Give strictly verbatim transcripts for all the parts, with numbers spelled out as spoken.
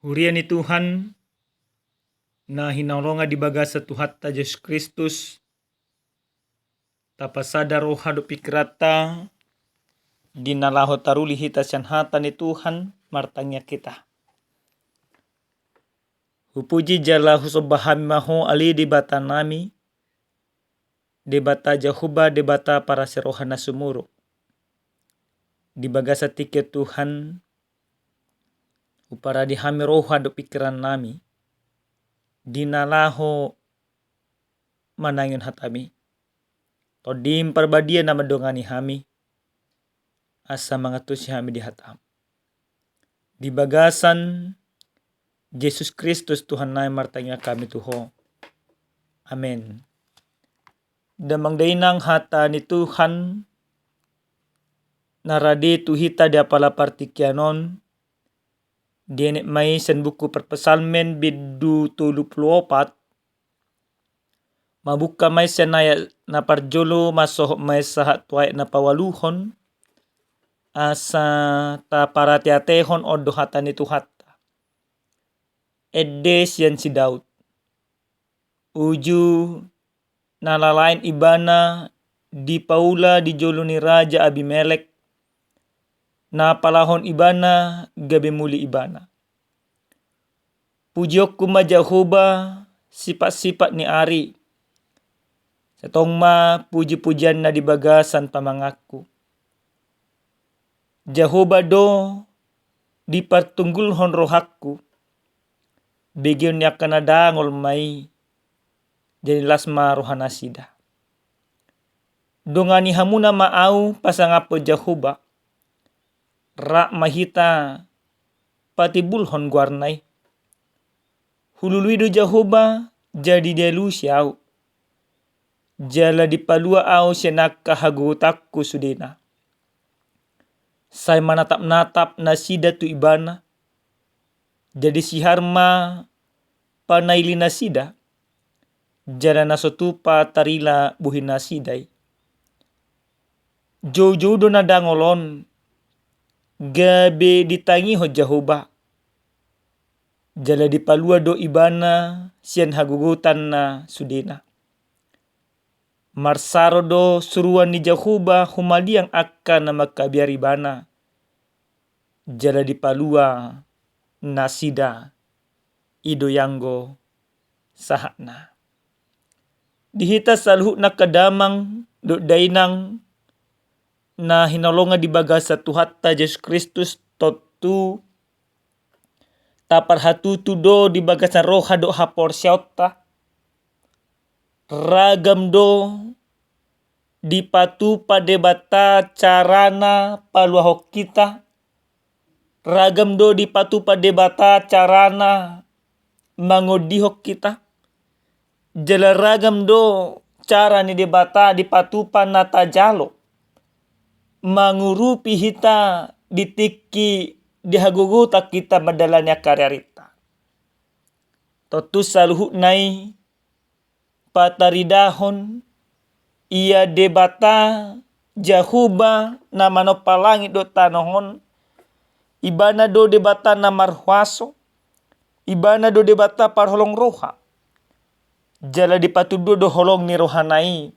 Huria ni Tuhan, na hinaholongan di bagasan Tuhanta Jesus Kristus, tapasada roha dohot pikiranta, di na laho taruli hita sian hata ni Tuhan, martangiang hita. Hupuji jala husomba hami ma Ho ale Debata nami, Debata Jahowa, Debata parasi roha na sumurung. Di bagasan tingki on Tuhan, huparade hami roha dohot pikiran nami, di na laho manangihon hataMi. TondiM Parbadia na mandongani hami, asa mangantusi hami di hataM. Di bagasan Jesus Kristus Tuhan nami martangiang hami tu Ho. Amen. Damang dainang, hata ni Tuhan na rade tu hita di apala partingkian on, dienet ma i sian buku Parpsalmen bindu tolu pulu opat, mamungka ma i sian ayat na parjolo, mansohot ma i sahat tu ayat na paualuhon, asa taparateatehon on do hata ni Tuhanta. Ende sian si Daud. Uju na lalain ibana dipaula di jolo ni Raja Abimelek, na palahon ibana gabe muli ibana. Pujionku ma Jahowa sipat-sipat ni ari, sai tong ma puji-pujianna di bagasan pamanganku. Jahowa do dipartunggulhon rohangku, begeon ni angka na dangol ma i, jadi las ma rohanasida. Dongani hamuna ma ahu pasangaphon Jahowa, rap ma hita patimbulhon goarna i. Hulului do Jahowa, jadi dialusi ahu, jala dipalua ahu sian angka hagogotanku sudena. Sai manatap-natap nasida tu ibana, jadi sihar ma panailinasida, jala na so tupa tarila bohinasida i. Joujou do na dangol on, gabe ditangihon Jahowa, jala dipalua do ibana sian hagogotanna sudena. Marsaro do suruan ni Jahowa humaliang angka na mangkabiar ibana, jala dipalua nasida. I do i anggo sahatna. Di hita saluhutna angka damang dohot dainang na hinaholongan di bagasan Tuhanta Jesus Kristus, tontu taparhatutu do di bagasan roha dohot haporseaonta. Ragam do dipatupa Debata carana paluahon hita. Ragam do dipatupa Debata carana mangondihon hita. Jala ragam do cara ni Debata dipatupa na tajalo mangurupi hita di tingki di hagogotan hita mandalani angka ari-arinta. Tontu saluhutna i pataridahon, ia Debata Jahowa na manompa langit dohot tano on, ibana do Debata na marhuaso, ibana do Debata parholong roha. Jala dipatunduk do holong ni rohana i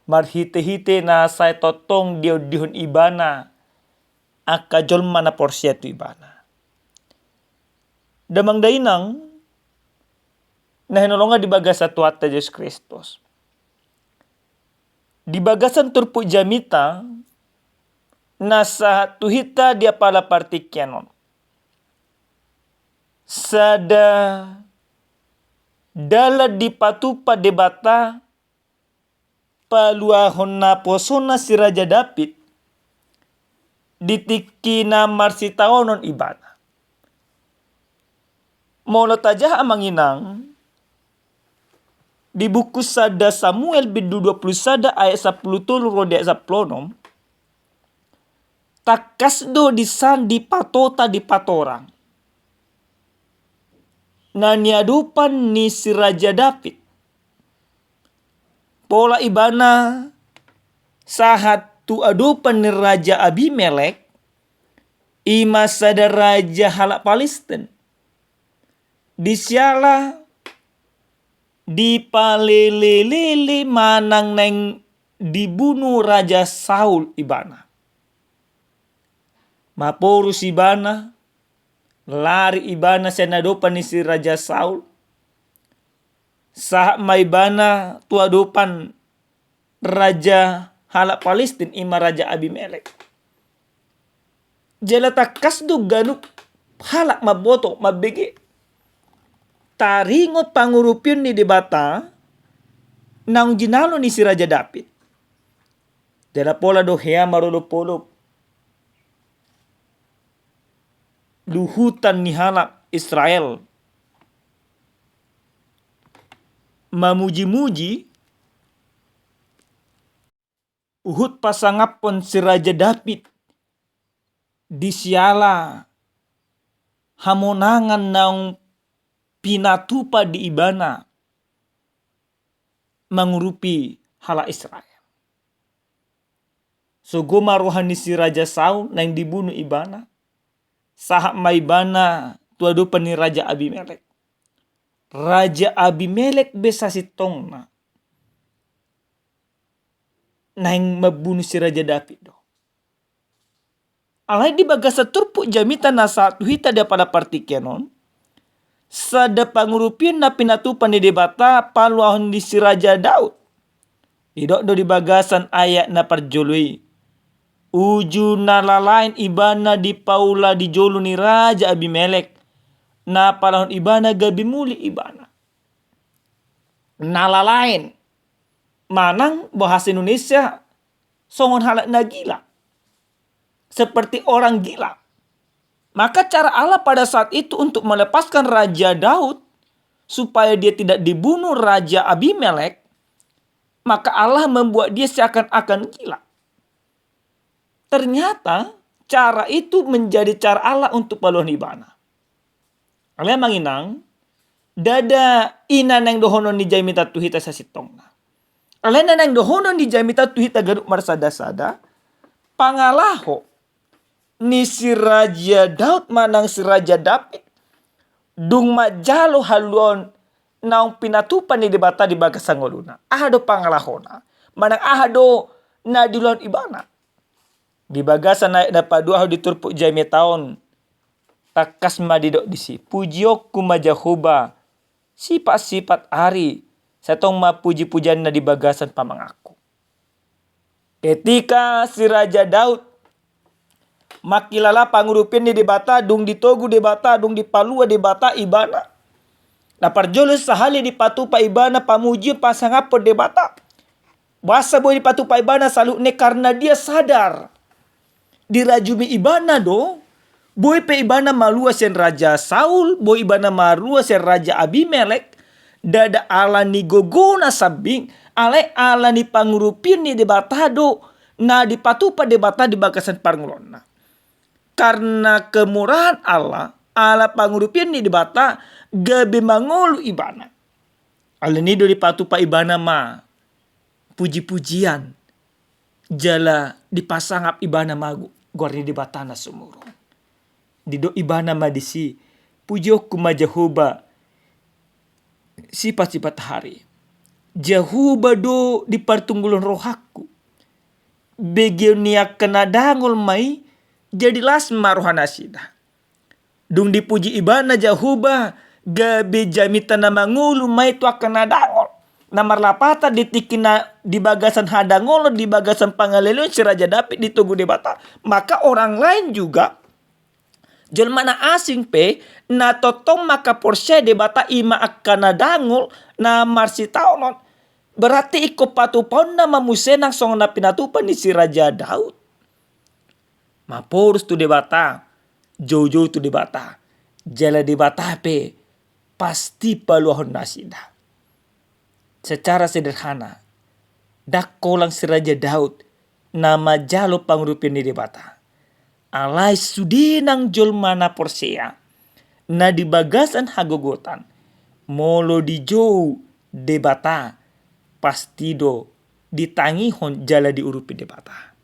marhite-hite na sai tongtong diondihon ibana angka jolma na porsea tu ibana. Damang dainang na hinaholongan di bagasan Tuhanta Jesus Kristus, di bagasan turpuk jamita na sahat tu hita di apala partingkian on, sada dalan dipatupa Debata paluahon naposona si Raja Daud di tingki na marsitaonon ibana. Molo tajaha, amang inang, di buku sada Samuel bindu dua pulu sada ayat sampulu tolu ro di ayat sampulu onom, tangkas do disandi patota dipatorang na niadopan ni si Raja Daud. Pola ibana sahat tu adopan ni Raja Abimelek, i ma sada raja halak Palestin. Di siala dipalele-lele manang naeng dibunu Raja Saul ibana. Maporus ibana, lari ibana sian adopan ni si Raja Saul. Sahat ma ibana tu adopan raja halak Palestin, i ma Raja Abimelek. Jala tangkas do ganup halak mamboto, mambege. Taringot pangurupion ni Debata naung jinalo ni si Raja Daud. Jala pola do hea marolop-olop luhutan ni halak Israel mamuji-muji huhut pasangaphon si Raja Daud di siala hamonangan naung pinatupa di ibana mangurupi halak Israel. Sogo ma roha ni si Raja Saul naeng dibunu ibana, sahat ma ibana tu adopan ni Raja Abimelek. Raja Abimelek be sasintongna naeng mambunu si Raja Daud do. Alai di bagasan turpuk jamita na sahat tu hita di apala partingkian on, sada pangurupion na pinatupa ni Debata paluahon ni si Raja Daud. Didok do di bagasan ayat na parjolo i, uju na lalaen ibana dipaula di jolo ni Raja Abimelek, na paluahon ibana gabe muli ibana. Na lalaen, manang bahasa Indonesia songon halak na gila, seperti orang gila. Maka cara Allah pada saat itu untuk melepaskan Raja Daud supaya dia tidak dibunuh Raja Abimelek, maka Allah membuat dia seakan-akan gila. Ternyata cara itu menjadi cara Allah untuk paluahon ibana. Alai amang inang, ndada i na naeng dohonon ni jamita tu hita sasintongna. Alai na naeng dohonon ni jamita tu hita ganup marsada-sada, pangalaho ni si Raja Daud manang si Raja Daud dung manjalo haluaon naung pinatupa ni Debata di bagasan ngoluna. Aha do pangalahona? Manang aha do na diulahon ibana? Di bagasan ayat na paduahon di turpuk jamita on, tangkas ma didok disi, pujionku ma Jahowa sipat-sipat ari, sai tong ma puji-pujianna di bagasan pamanganku. Ketika si Raja Daud mangkilala pangurupion ni Debata, dung ditogu Debata, dung dipalua Debata ibana, na parjolo sahali dipatupa ibana pamujion pasangaphon Debata. Boasa boi dipatupa ibana saluhutna? Karena dia sadar dirajumi ibana do, boi pe ibana malua sian Raja Saul, boi ibana malua sian Raja Abimelek, ndada ala ni gogona sambing, alai ala ni pangurupion ni Debata do na dipatupa Debata di bagasan parngoluonna. Karena kemurahan Allah, ala pangurupion ni Debata, gabe mangolu ibana. Alani do dipatupa ibana ma puji-pujian, jala dipasangap ibana ma goar ni Debata na sumurung. Didok ibana ma disi, pujionku ma Jahowa sipat-sipat ari. Jahowa do di partunggulon rohangku. Begeon ni angka na dangol ma i, jadi las ma roha nasida. Dung dipuji ibana Jahowa, gabe jamita na mangolu ma i tu angka na dangol. Na marlapatan di tingki na di bagasan hadangolon, di bagasan pangalealeon si Raja Daud ditogu Debata. Maka orang lain juga, jolma na asing pe, na tongtong mangkaporseai Debata i ma angka na dangol, na marsitaonon. Berarti ingkon patupaonna ma muse nang songon na pinatupa ni si Raja Daud. Maporus tu Debata, joujou tu Debata, jala Debata pe pasti paluahon nasida. Secara sederhana, ndang holan si Raja Daud na manjalo pangurupion ni Debata. Alai sude nang jolma na porsea, na di bagasan hagogotan, molo dijou Debata, pasti do ditangihon jala diurupi Debata.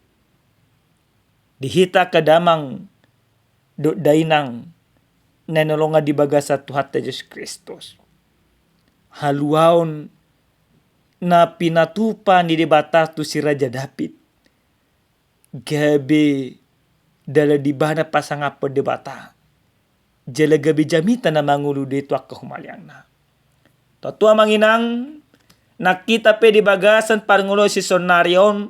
Di hita angka damang dohot dainang, na hinaholongan di bagasan Tuhanta Jesus Kristus. Haluaon na pinatupa ni Debata tu si Raja Daud, gabe dalan di ibana pasangaphon Debata, jala gabe jamita na mangolu do i tu angka humaliangna. Tontu amang inang, nang hita pe di bagasan parngoluon sisonari on,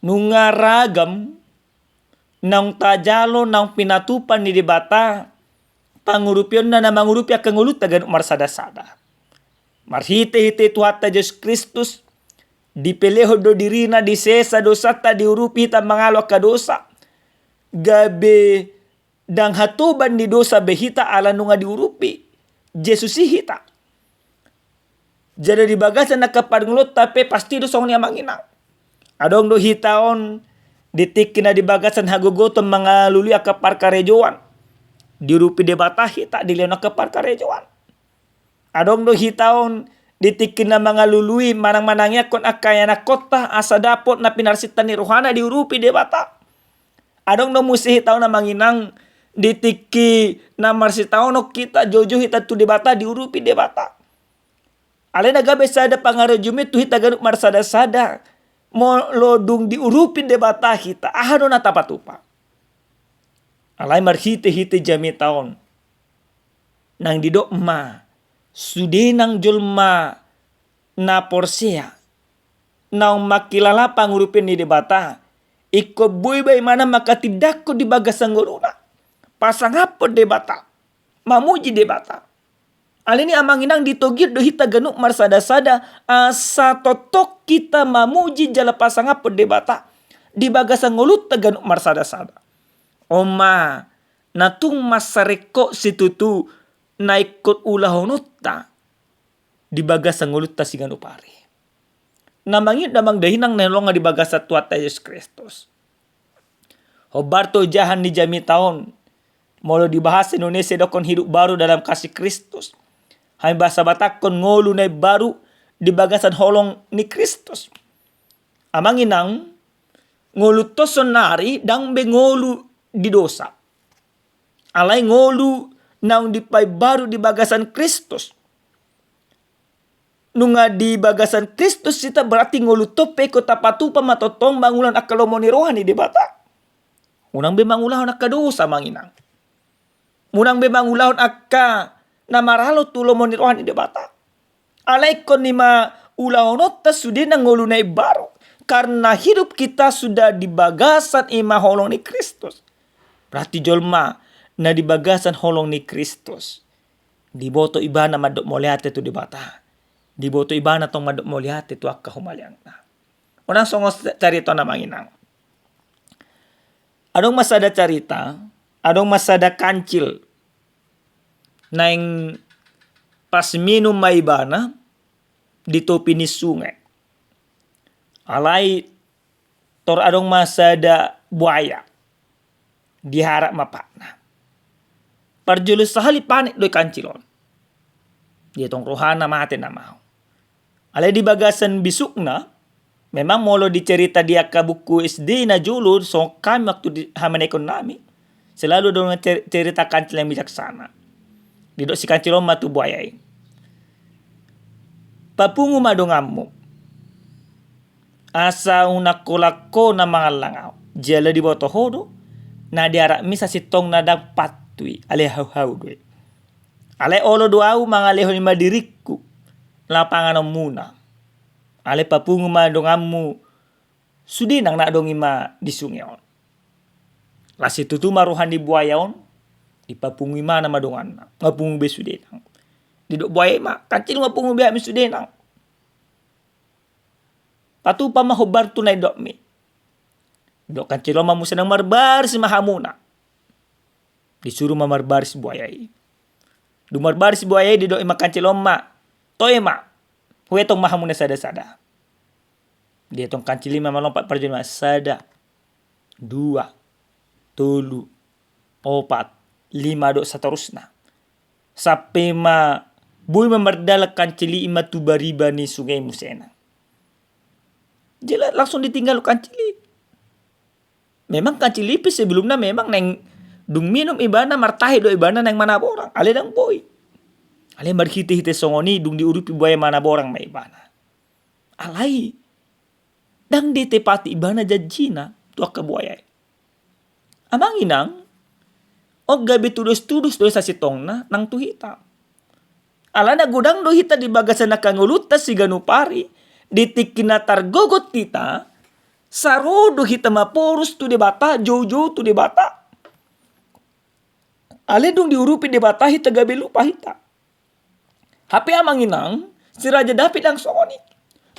nunga ragam naung tajalo, naung pinatupa ni Debata pangurupionna na mangurupi angka ngolunta ganup marsadasada. Marhitehite Tuhanta Jesus Kristus, dipelehon do dirina, disesa dosanta, diurupi hita mangalo angka dosa, gabe ndang hatoban ni dosa be hita ala nunga diurupi Jesus i hita. Jala di bagasan angka parngoluonta pe pasti do songon i amang inang. Adong do hita on di tingki na di bagasan hagogoton mangalului angka parkarejoan, diurupi Debata hita dilehon angka parkarejoan. Adong do hita on di tingki na mangalului manang manangiangkon angka ianakkonta asa dapot na pinarsinta ni rohana, diurupi Debata. Adong do muse hita on amang inang di tingki na marsitaonon hita, joujou hita tu Debata, diurupi Debata. Alai na gabe sada pangarejomi tu hita ganup marsadasada, molo dung diurupi Debata hita, aha do na tapatupa? Alai marhitehite jamita on, nang didok ma, sude nang jolma na porsea, naung mangkilala pangurupion ni Debata, ingkon boi ma ibana mangkatindangkon di bagasan ngoluna pasangaphon Debata, mamuji Debata. Alani i amang inang, ditogihon do hita ganup marsadasada asa tongtong hita mamuji jala pasangaphon Debata di bagasan ngolunta ganup marsadasada. On ma na tung mansai ringkot situtu na ingkon ulahononta di bagasan ngolunta siganup ari. Na mangihut damang dainang na hinaholongan di bagasan Tuhanta Jesus Kristus, hombar tu ojahan ni jamita on, molo di bahasa Indonesia didokhon hidup baru dalam kasih Kristus. Hami bahasa Batak didokhon ngolu na imbaru di bagasan holong ni Kristus. Amang inang, ngolunta on saonnari ndang be ngolu di dosa. Alai ngolu naung dipaimbaru di bagasan Kristus. Nunga di bagasan Kristus hita, berarti ngolunta on pe ingkon tapatupa ma tongtong mangulahon angka lomo ni roha ni Debata. Unang be mangulahon angka dosa amang inang. Unang be mangulahon angka na maralo tu lomo ni roha ni Debata. Alai ingkon i ma ulahononta sude nang ngolu na imbaru. Karena hidup kita sudah di bagasan i ma holong ni Kristus. Berarti jolma na di bagasan holong ni Kristus, diboto ibana mandok mauliate tu Debata. Diboto ibana tong mandok mauliate tu angka humaliangna. Unang songon carita on amang inang. Adong ma sada carita, adong ma sada kancil naeng pas minum ma ibana di topi ni sunge. Alai tor adong ma sada buaya, diharat ma patna. Parjolo sahali panik do i kancil on. Dia tong rohana mate nama au. Alai di bagasan bisukna, memang molo dicerita di angka buku S D na jolo songon hami waktu di hamaneon nami, selalu adong cer-, cerita kancil yang bijaksana. Didok si kancil on ma tu buaya i, papungu ma donganmu asa unang holan ho na mangallang au. Jala diboto ho do na diharatmi sasintongna ndang patut i, alai hauhau do i. Alai olo do au mangalehon i ma diringku laho panganonmuna. Alai papungu ma donganmu sude nang na adong i ma di sunge on. Las situtu ma roha ni buaya on, dipapungu ibana ma donganna, nga pungu be sude nang. Didok buaya i ma, kancil, nga pungu be hami sude nang. Patupa ma hombar tu na nidokmi. Didok kancil on ma muse nang, marbaris ma hamuna. Disuru ma marbaris buaya i. Dung marbaris buaya i, didok i ma kancil on ma, toe ma, huetong ma hamuna sada-sada. Dietong kancil i ma malompat parjolo ma, sada, dua, tolu, opat, lima dohot saterusna. Sampe ma boi ma mardalan kancil i ma tu bariba ni sunge i muse nang. Jala langsung ditinggal kancil i. Memang kancil i pe sebelumna memang naeng Dung minum ibana, martahi do ibana naeng manaborang, alai ndang boi. Alai marhite-hite songon i dung diurupi buaya, manaborang ma ibana. Alai ndang ditepati ibana janjina tu angka buaya i. Amang inang, on gabe tudos-tudos do sasintongna nang tu hita. Alana godang do hita di bagasan angka ngolunta siganup ari, di tingki na targogot hita, sai ro do hita maporus tu Debata, jou-jou tu Debata. Alai dung diurupi Debata hita gabe lupa hita. Hape amang inang, si Raja Daud ndang songon i.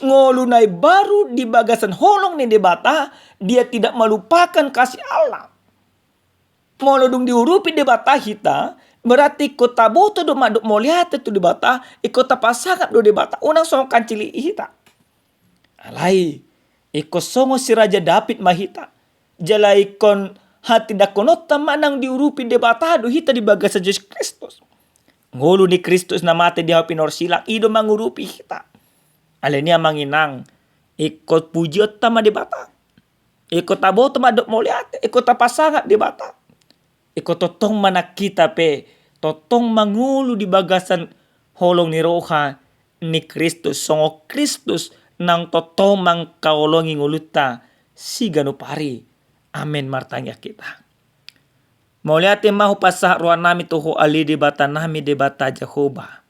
Ngolu na imbaru di bagasan holong ni Debata, dia tidak melupakan kasih Allah. Molo dung diurupi Debata hita, berarti ingkon taboto do mandok mauliate tu Debata, ingkon tapasangap do Debata, unang songon kancil i hita. Alai, ingkon songon si Raja Daud ma hita. Jala ingkon hatindangkononta manang diurupi Debata do hita di bagasan Jesus Kristus. Ngolu ni Kristus na mate di hau pinorsilang, i do mangurupi hita. Alani i amang inang, ingkon pujionta ma Debata. Ingkon taboto mandok mauliate, ingkon tapasangap Debata. Ingkon tongtong ma nang hita pe, tongtong mangolu di bagasan holong ni roha ni Kristus, songon Kristus naung tongtong mangkaholongi ngolunta siganup ari. Amen, martangiang hita. Mauliate ma hupasahat rohanami tu Ho ale Debatanami, Debata Jahowa.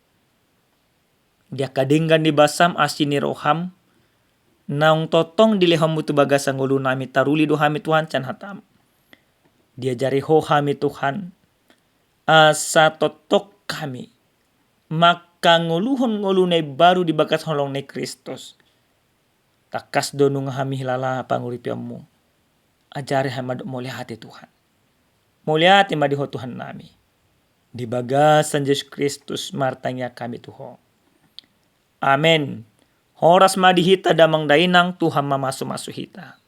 Di angka denggan ni basam, asi ni roham, naung tongtong dilehonmu tu bagasan ngolunami, taruli do hami Tuhan sian hatam. Diajari Ho hami Tuhan, asa tongtong hami mangkangoluhon ngolu na imbaru di bagasan holong ni Kristus. Tangkas do nunga hami hilala panguripionmu. Ajari hami mandok mauliate Tuhan. Mauliate ma di Ho Tuhannami. Di bagasan Jesus Kristus martangiang hami tu Ho. Amen. Horas ma di hita damang dainang, Tuhan mamasu-masu hita.